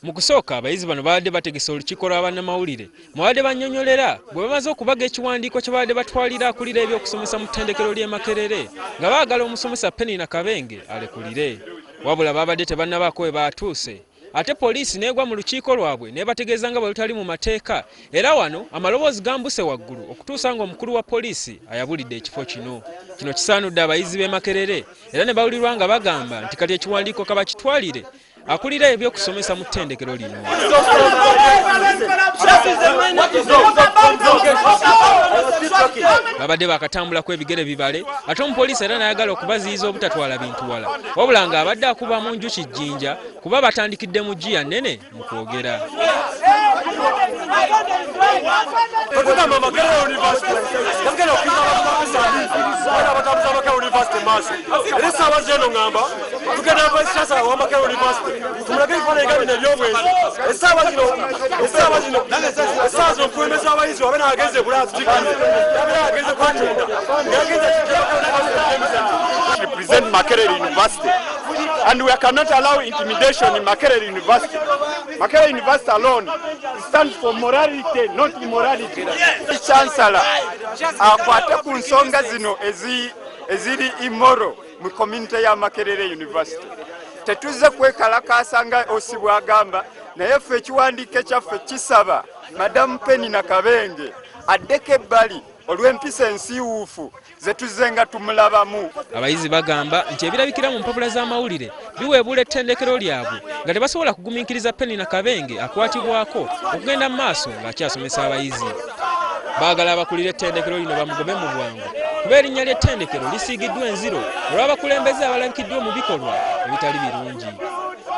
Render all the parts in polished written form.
Mu kusooka abayizi bano babadde bategese olukiiko lwa bannamawulire mwabadde bannyonnyolera bwe bamaze okubaga ekiwandiiko kye babadde batwalira akulira ebyokusomesa mu ttendekero ly'e Makerere nga baagala omusomesa Penina Kabenge alekulire. Wabula babadde tebannabaako we baatuuse, ate poliisi n'egwa mu lukiiko lwabwe n'ebategeeza nga bwe lutali mu mateeka, era wano amaloboozi gambuse waggulu okutuusa ng'omukulu wa poliisi ayabulidde ekifo kino. Kino kisaanudde abayizi b'e Makerere era ne bawulirwa nga bagamba nti kati ekiwandiiko kabakitwalire akulira ebyokusomesa mu ttendekero lino. Babadde bakatambulako ebigere bibale, ate omupoliisi era n'ayagala okubaziyiza obutatwala bintu wala, wabula ng'abadde akuba mu njuki jjinja kuba batandikidde mu ggiya nnene mu kwogera. Tugamba Makerere University yagenda okuyiza abatambuza Makerere University maaso, era essaawa zeno ŋŋamba tugenda Vice Chancellor wa Makerere University tumulage ebifaananyi nga bino eby'obwenzi. Essaawa zino omukulembeze w'abayizi wabe n'agenze Bulaaya tukikkirize, yabeera agenze kwetunda ng'agenze represent Makerere University, and we cannot allow intimidation in Makerere University. Makerere University alone stands for morality, not immorality. Chancellor akwate ku nsonga zino eziri immoral mu community ya Makerere University. Tetuzze kwekalakaasa nga osi bw'agamba, naye ffe ekiwandiiko kyaffe kisaba Madamu Penina Kabenge addeko ebbali olw'empisa ensiiwuufu ze tuzze nga tumulabamu. Abayizi bagamba nti ebirabikira mu mpapula z'amawulire biweebuula ettendekero lyabwe nga tebasobola kugumiikiriza Penina Kabenge akwatibwako okugenda mu maaso ng'akyasomesa abayizi. Baagala abakulira ettendekero lino bamugobe mu bwangu kuba erinnya ly'ettendekero lisiigiddwa enziro olw'abakulembeze abalabikiddwa mu bikolwa ebitali birungi.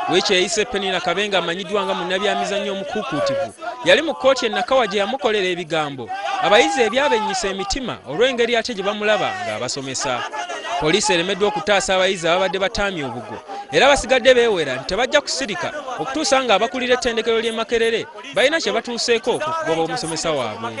Wiiki eyise Penina Kabenge amanyiddwa nga munnabyamizannyo omukuukuutivu yali mu kkooti e Nakawa gye yamukolera ebigambo abayizi ebyabennyisa emitima olw'engeri ate gye bamulaba ng'abasomesa. Poliisi eremeddwa okutaasa abayizi ababadde bataamye obugo era basigadde beewera nti tebajja kusirika okutuusa ng'abakulira ettendekero ly'e Makerere balina kye batuuseeko ku kugoba omusomesa waabwe.